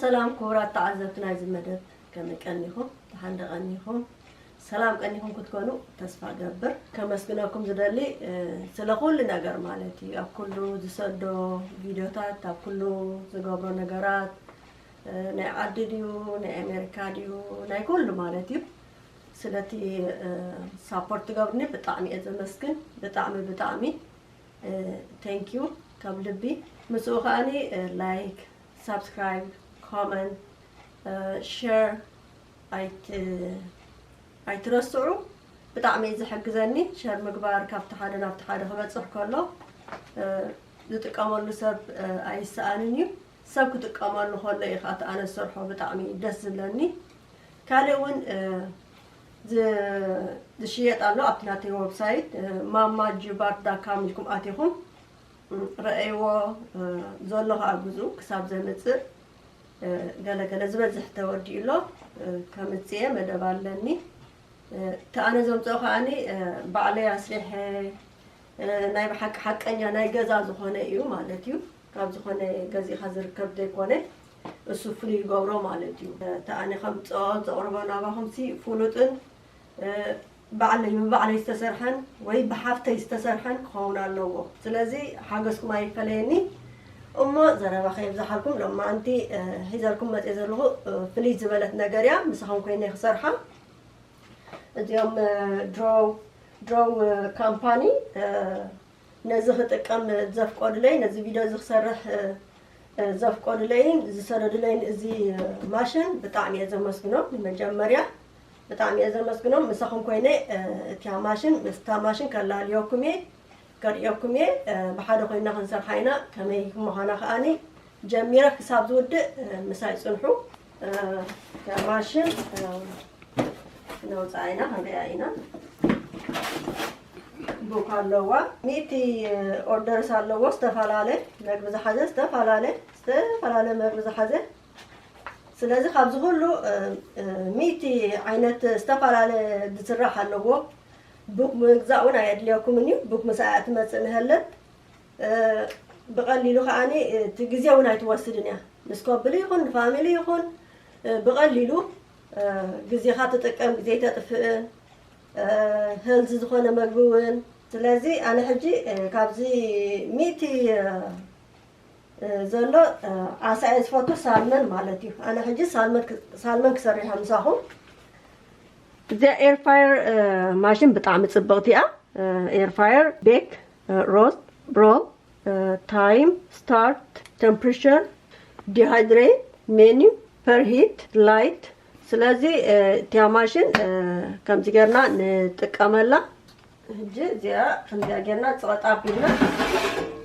ሰላም ክቡራት ተዓዘብቲ ናይዚ መደብ፣ ከመይ ቀኒኹም? ደሓን ዶ ቀኒኹም? ሰላም ቀኒኹም ክትኮኑ ተስፋ እገብር። ከመስግነኩም ዝደሊ፣ እ፣ ስለ ኩሉ ነገር ማለት እዩ። ኣብ ኩሉ ዝሰዶ ቪድዮታት፣ ኣብ ኩሉ ዝገብሮ ነገራት፣ እ፣ ናይ ዓዲ ድዩ፣ ናይ ኣሜሪካ ድዩ፣ ናይ ኩሉ ማለት እዩ። ስለቲ፣ እ፣ ሳፖርት ትገብርኒ ብጣዕሚ እየ ዘመስግን። ብጣዕሚ፣ ብጣዕሚ፣ እ፣ ቴንክ ዩ ካብ ልቢ። ምስኡ ከኣኒ፣ እ፣ ላይክ፣ ሳብስክራይብ፣ ኮመንት፣ እ፣ ሸር ኣይት-፣ ኣይትረስዑ። ብጣዕሚ እዩ ዝሕግዘኒ። ሸር ምግባር ካብቲ ሓደ ናብቲ ሓደ ክበጽሕ ከሎ፣ እ፣ ዝጥቀመሉ ሰብ፣ እ፣ ኣይሰኣንን እዩ። ሰብ ክጥቀመሉ ከሎ እዩ ከኣ እቲ ኣነ ዝሰርሖ ብጣዕሚ ደስ ዝብለኒ። ካልእ እውን፣ እ፣ ዝ-፣ ዝሽየጥ ኣሎ ኣብቲ ናተይ ዌብሳይት፣ እ፣ ማማ ጂባር ዳት ካም ኢልኩም ኣቲኹም፣ እ፣ ረኣይዎ፣ እ፣ ዘሎ ከኣ ግዝኡ ክሳብ ዘምጽእ፣ እ፣ ገለ ገለ ዝበዝሕ ተወዲኡ ኣሎ፣ እ፣ ከምጽእ እየ፣ መደብ ኣለኒ። እ፣ እቲ ኣነ ዘምጽኦ ከኣኒ፣ እ፣ ባዕለይ ኣስሪሐ፣ እ፣ ናይ ብሓቂ ሓቀኛ ናይ ገዛ ዝኾነ እዩ ማለት እዩ። ካብ ዝኾነ ገዚእኻ ዝርከብ ዘይኮነ፣ እሱ ፍሉይ ይገብሮ ማለት እዩ። እ፣ እቲ ኣነ ከምጽኦ ዘቕርቦ ናባኹምሲ ፍሉጥን፣ እ፣ ባዕለይ ብባዕለይ ዝተሰርሐን ወይ ብሓፍተይ ዝተሰርሐን ክኸውን ኣለዎ። ስለዚ ሓገዝኩም ኣይፈለየኒ። እሞ ዘረባ ከየብዝሓልኩም፣ ሎማዓንቲ፣ እ፣ ሒዘልኩም መጽየ ዘለኹ፣ እ፣ ፍልይ ዝበለት ነገር እያ። ምሳኹም ኮይነ ክሰርሓ። እዚኦም፣ እ፣ ድሮው፣ ድሮው፣ እ፣ ካምፓኒ፣ እ፣ ነዚ ክጥቀም ዘፍቀዱለይ፣ ነዚ ቪድዮ እዚ ክሰርሕ፣ እ፣ እ፣ ዘፍቀዱለይን ዝሰደዱለይን እዚ፣ እ፣ ማሽን ብጣዕሚ እየ ዘመስግኖም። ንመጀመርያ ብጣዕሚ እየ ዘመስግኖም። ምሳኹም ኮይነ፣ እ፣ እቲያ ማሽን፣ ምስታ ማሽን ከላልየኩም እየ። ከርእየኩም እየ። እ፣ ብሓደ ኮይና ክንሰርሓ ኢና። ከመይ ምዃና ከኣኒ ጀሚረ ክሳብ ዝውድእ፣ እ፣ ምሳይ ጽንሑ። እ፣ እታ ማሽን፣ እ፣ ነውፅኣ ኢና፣ ክንሪኣ ኢና። ቡክ ኣለዋ። ሚእቲ ኦርደርስ ኣለዎ፣ ዝተፈላለየ መግቢ ዝሓዘ፣ ዝተፈላለየ፣ ዝተፈላለየ መግቢ ዝሓዘ። ስለዚ ካብዚ ኩሉ፣ እ፣ እ፣ ሚእቲ ዓይነት ዝተፈላለየ ዝስራሕ ኣለዎ። ቡክ ምግዛእ እውን ኣየድልየኩምን እዩ። ቡክ ምሳኣ ትመጽእ ንሀለት። እ፣ ብቐሊሉ ከኣኒ፣ እ፣ እቲ ግዜ እውን ኣይትወስድን እያ። ምስ ኮብል ይኹን ንፋሚሊ ይኹን፣ እ፣ ብቐሊሉ፣ እ፣ ግዜኻ ትጥቀም፣ ግዜ ኣይተጥፍእን፣ እ፣ ሄልዚ ዝኾነ መግቢ እውን። ስለዚ ኣነ ሕጂ፣ እ፣ ካብዚ ሚእቲ፣ እ፣ እ፣ ዘሎ፣ እ፣ ዓሳ እየ ዝፈቱ፣ ሳልመን ማለት እዩ። ኣነ ሕጂ ሳልመን ክ-፣ ሳልመን ክሰርሕ እየ ምሳኹም። እዚኣ ኤር ፍራየር፣ እ፣ ማሽን ብጣዕሚ ጽብቕቲ እያ። እ፣ ኤር ፍራየር፣ ቤክ፣ እ፣ ሮስት፣ ብሮል፣ እ፣ ታይም፣ ስታርት፣ ቴምፕሬቸር፣ ዲሃይድሬት፣ ሜኑ፣ ፐርሂት፣ ላይት። ስለዚ፣ እ፣ እቲያ ማሽን፣ እ፣ ከምዚ ጌርና ንጥቀመላ። ሕጂ እዚኣ ከምዚኣ ጌርና ጽቐጥ ኣቢልና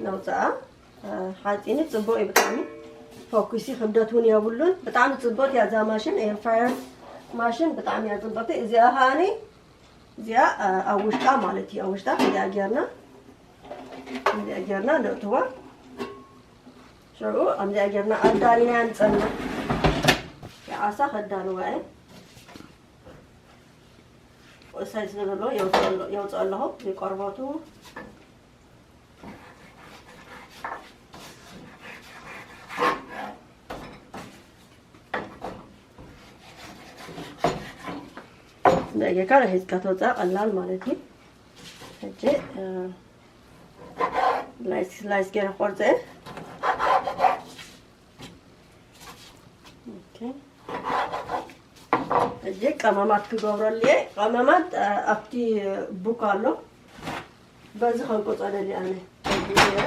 ነውጽኣ። እ፣ ሓጺኒ ጽቡቕ እዩ ብጣዕሚ። ፎኩሲ ክብደት እውን የብሉን። ብጣዕሚ ጽቡቕቲ እያ እዛ ማሽን፣ ኤር ፍራየር ማሽን ብጣዕሚ እያ ጽቡቕቲ። እዚኣ ከኣኒ እዚኣ፣ እ፣ ኣብ ውሽጣ ማለት እዩ። ኣብ ውሽጣ ከምዚኣ ጌርና፣ ከምዚኣ ጌርና ነእትዋ። ሽዑ ከምዚኣ ጌርና ኣዳሊና ንጸንሕ። የዓሳ ከዳልዋ እየ። እሳይ ስለ ዘለዎ የውፅኦ ኣሎ-፣ የውፅኦ ኣለኹ። ይቆርበቱ። በጌካ ሒዝካ ተውፅኣ ቀላል ማለት እዩ። ሕጂ፣ እ፣ ስላይስ፣ ስላይስ ገይረ ክቆርፀ እየ። ኦኬ። ሕጂ ቀመማት ክገብረሉ እየ። ቀመማት፣ እ፣ ኣብቲ ቡክ ኣሎ። በዚ ከንቆጾ ደልየ ኣነ። ነዚ ገይረ።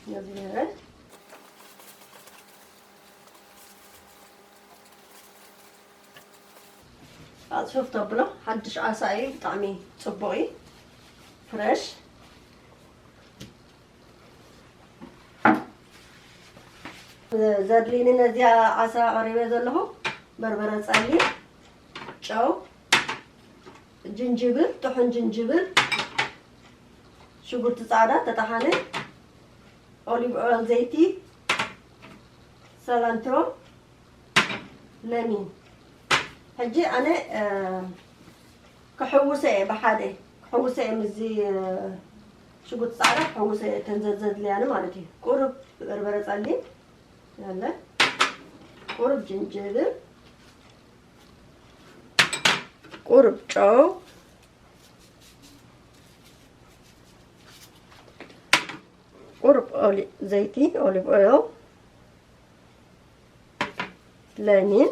ነዚ ገይረ። ኣጽፍፍ ተብሎ ሓድሽ ዓሳ እዩ፣ ብጣዕሚ ጽቡቕ እዩ፣ ፍረሽ። ዘድልይኒ ነዚኣ ዓሳ ቀሪበ ዘለኹ፣ በርበረ ጸሊም፣ ጨው፣ ጅንጅብል፣ ጥሑን ጅንጅብል፣ ሽጉርቲ ጻዕዳ ተጠሓነ፣ ኦሊቭ ኦይል፣ ዘይቲ፣ ሰላንትሮ፣ ለሚን። ሕጂ ኣነ፣ እ፣ ክሕውሰ እየ ብሓደ፣ ክሕውሰ እየ ምስዚ፣ እ፣ ሽጉርቲ ጻዕዳ ክሕውሰ እየ፣ እተን ዘዘድልያኒ ማለት እዩ። ቁሩብ በርበረ ጸሊም፣ ያለ ቁሩብ ጅንጅብል፣ ቁሩብ ጨው፣ ቁሩብ ኦሊ-፣ ዘይቲ፣ ኦሊቭ ኦይል፣ ለሚን።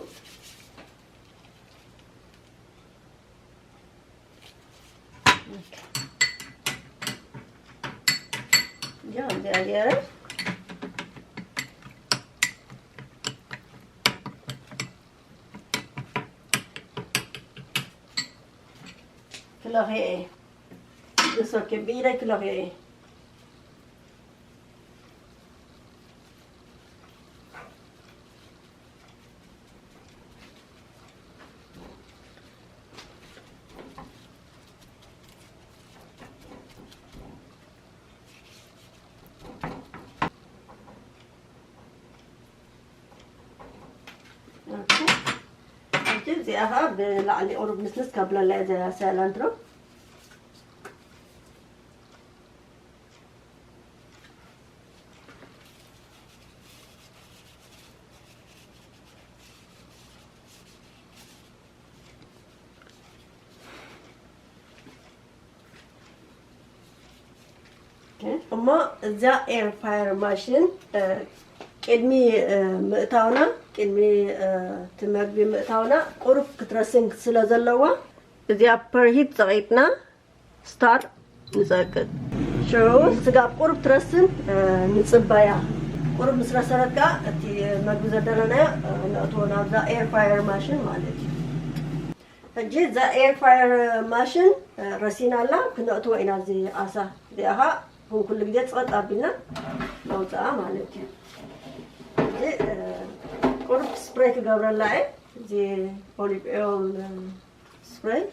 ያ፣ እዚኣ ገይረ ክለኽየ እየ። It's okay፣ ብኢደይ ክለኽዮ እየ። ኦኬ። ሕጂ እዚኣ ኸዓ ብላዕሊ ቁሩብ ንስንስ ካብለላ እያ እዛ ሰላንትሮ። ኦኬ፣ እሞ እዛ ኤር ፍራየር ማሽን፣ እ፣ ቅድሚ፣ እ፣ ምእታውና፣ ቅድሚ፣ እ፣ እቲ መግቢ ምእታውና ቁሩብ ክትረስን ስለ ዘለዋ፣ እዚኣ ፐርሂት ጸቒጥና ስታር ንጸቅጥ። ሽዑ ስጋ ቁሩብ ትረስን፣ እ፣ ንጽበያ። ቁሩብ ምስ ረሰነት ከኣ እቲ መግቢ ዘዳለናዮ፣ እ፣ ነእትዎ ናብዛ ኤር ፍራየር ማሽን ማለት እዩ። ሕጂ እዛ ኤር ፍራየር ማሽን፣ እ፣ ረሲና ኣላ፣ ክነእትዎ ኢና እዚ ዓሳ። እዚኣ ኸዓ ከም ኩሉ ግዜ ጸጥ ኣቢልና ነውፅኣ ማለት እዩ። ሕጂ፣ እ፣ ቁሩብ ስፕሬይ ክገብረላ እየ። እዚ ኦሊቭ ኦይል፣ እ፣ ስፕሬይ፣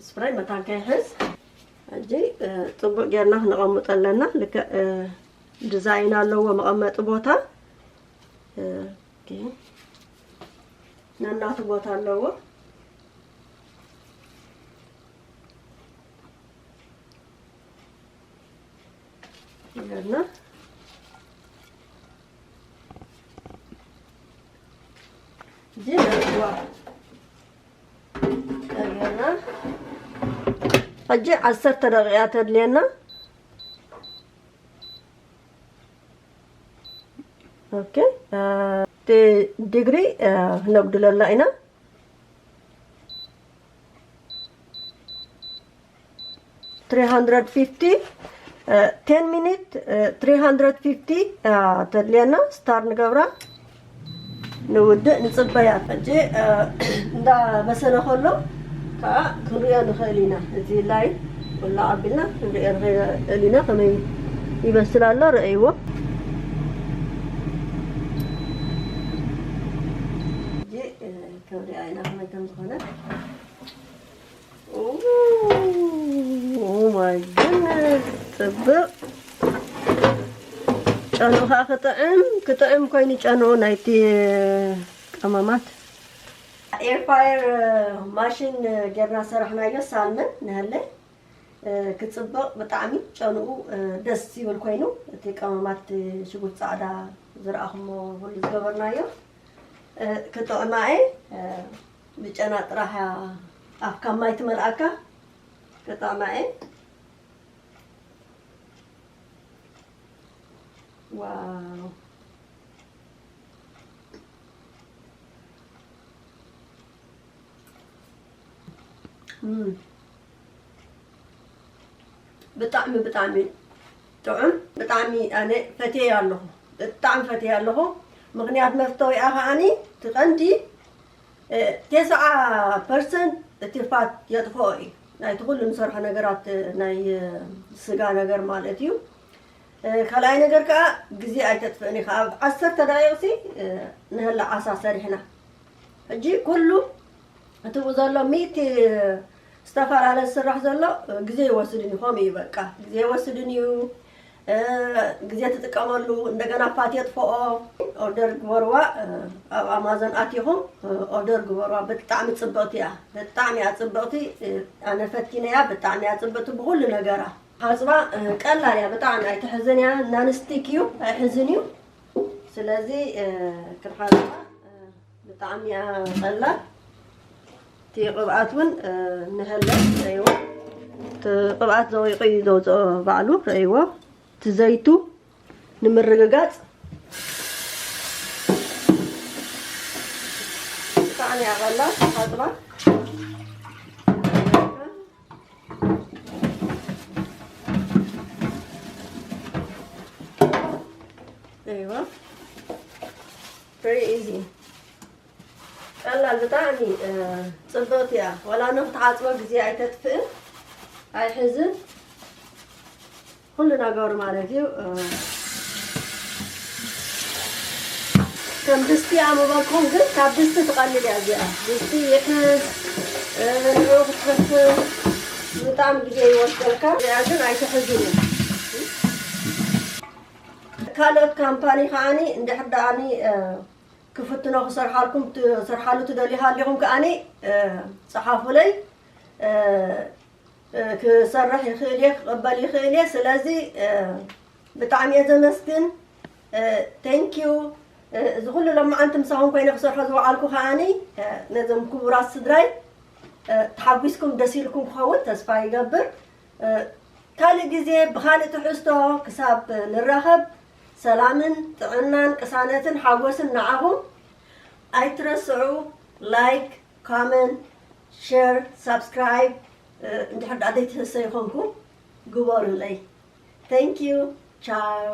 ስፕሬይ መታን ከይሕዝ። ሕጂ፣ እ፣ ጽቡቕ ጌርና ክነቐምጦ ኣለና። ልክዕ፣ እ፣ ዲዛይን ኣለዎ መቐመጢ ቦታ። እ፣ ኦኬ። ነናቱ ቦታ ኣለዎ። ጌርና እዚ ነእትዋ። ጌርና ሕጂ ዓሰርተ ደቂቃ ተድልየና። ኦኬ፣ እ፣ እቲ ዲግሪ፣ እ፣ ነጉድለላ ኢና። ትሪ ሃንድረድ ፊፍቲ፣ እ፣ ቴን ሚኒት፣ እ፣ ትሪ ሃንድረድ ፊፍቲ፣ እ፣ ተድልየና ስታር ንገብራ። ንውድእ ንጽበያ። ሕጂ፣ እ፣ እንዳበሰለ ከሎ ከኣ ክንሪኦ ንኽእል ኢና። እዚ ላይ ወላ ኣቢልና ክንሪኦ ንኽእል ኢና ከመይ ይበስል ኣሎ፣ ረእይዎ። ሕጂ፣ እ፣ ክንሪኣ ኢና ከመይ ከም ዝኾነ። ኦ ማይ ጉድነስ፣ ጽብቕ። ጨንኡ ኸዓ ክጥዕም፣ ክጥዕም ኮይኑ ጨንኡ ናይቲ ቀመማት። ኤር ፍራየር ማሽን ጌርና ሰራሕናዮ ሳልመን ንሀለይ። እ፣ ክጽብቕ ብጣዕሚ ጨንኡ፣ እ፣ ደስ ይብል ኮይኑ፣ እቲ ቀመማት ሽጉርቲ ጻዕዳ ዝረኣኹሞ ኩሉ ዝገበርናዮ፣ እ፣ ክጥዕማ እየ። እ፣ ብጨና ጥራሕ እያ ኣፍካ ማይ ትመልኣካ። ክጥዕማ እየ። ዋው። እም። ብጣዕሚ፣ ብጣዕሚ ጥዑም፣ ብጣዕሚ ኣነ ፈትየ ኣለኹ፣ ብጣዕሚ ፈትየ ኣለኹ። ምኽንያት መፍተዊኣ ከዓኒ እቲ ቀንዲ፣ እ፣ ተስዓ ፐርሰንት እቲ ፋት የጥፍኦ እዩ፣ ናይቲ ኩሉ ንሰርሖ ነገራት፣ እ፣ ናይ፣ እ፣ ስጋ ነገር ማለት እዩ። እ፣ ካልኣይ ነገር ከኣ ግዜ ኣይተጥፍእን ኢኻ። ኣብ ዓሰርተ ደቂቕሲ፣ እ፣ ንህለ ዓሳ ሰሪሕና። ሕጂ ኩሉ እቲ ብኡ ዘሎ ሚእቲ ዝተፈላለየ ዝስራሕ ዘሎ፣ እ፣ ግዜ ይወስድን እዩ። ከምኡ እዩ በቃ። ግዜ ይወስድን እዩ። ግዜ ትጥቀመሉ። እንደገና ፋት የጥፍኦ። ኦርደር ግበርዋ። ኣብ ኣማዞን ኣቲኹም ኦርደር ግበርዋ። ብጣዕሚ ፅብቕቲ እያ። ብጣዕሚ እያ ፅብቕቲ። ኣነ ፈቲነያ። ብጣዕሚ እያ ፅብቕቲ ብኩሉ ነገራ። ሓፅባ ቀላል እያ። ብጣዕሚ ኣይትሕዝን እያ። ናንስቲክ እዩ። ኣይሕዝን እዩ። ስለዚ ክንሓፅባ ብጣዕሚ እያ ቀላል። እቲ ቅብኣት እውን ንሀለ ረእይዎ። እቲ ቅብኣት ዘዊቑ እዩ ዘውፅኦ ባዕሉ ረእይዎ። እቲ ዘይቱ ንምርግጋፅ ብጣዕሚ እያ ቀላል ሓፅባ። ረእይዎ። Very easy። ቀላል ብጣዕሚ ፅብቕቲ እያ። ዋላ ንክትሓፅቦ ግዜ ኣይተጥፍእን ኣይሕዝን ኩሉ ነገሩ ማለት እዩ። ከም ድስቲ ኣምበልኩም ግን ካብ ድስቲ ትቐልል እያ እዚኣ። ድስቲ ይሕዝ ንኡ ክትፍትን ብጣዕሚ ግዜ ይወስደልካ። እዚኣ ግን ኣይትሕዝን እያ። ካልኦት ካምፓኒ ከዓኒ እንድሕር ደኣኒ ክፍትኖ ክሰርሓልኩም ትሰርሓሉ ትደልዩ ሃሊኹም ከዓኒ ፀሓፉለይ። ክሰርሕ ይኽእል እየ ክቕበል ይኽእል እየ። ስለዚ ብጣዕሚ እየ ዘመስግን። Thank you። እዚ ኩሉ ሎማዓንቲ ምሳኹም ኮይነ ክሰርሖ ዝወዓልኩ ከዓኒ ነዞም ክቡራት ስድራይ ተሓጒስኩም ደስ ኢልኩም ክኸውን ተስፋ ይገብር። ካልእ ግዜ ብኻልእ ትሕዝቶ ክሳብ ንራኸብ ሰላምን ጥዕናን ቅሳነትን ሓጎስን ንዓኹም። ኣይትረስዑ። ላይክ፣ ኮመንት፣ ሸር፣ ሳብስክራይብ እንድሕር ደኣ ዘይትህሰ ይኾንኩም ግበሩለይ። Thank you። ቻው።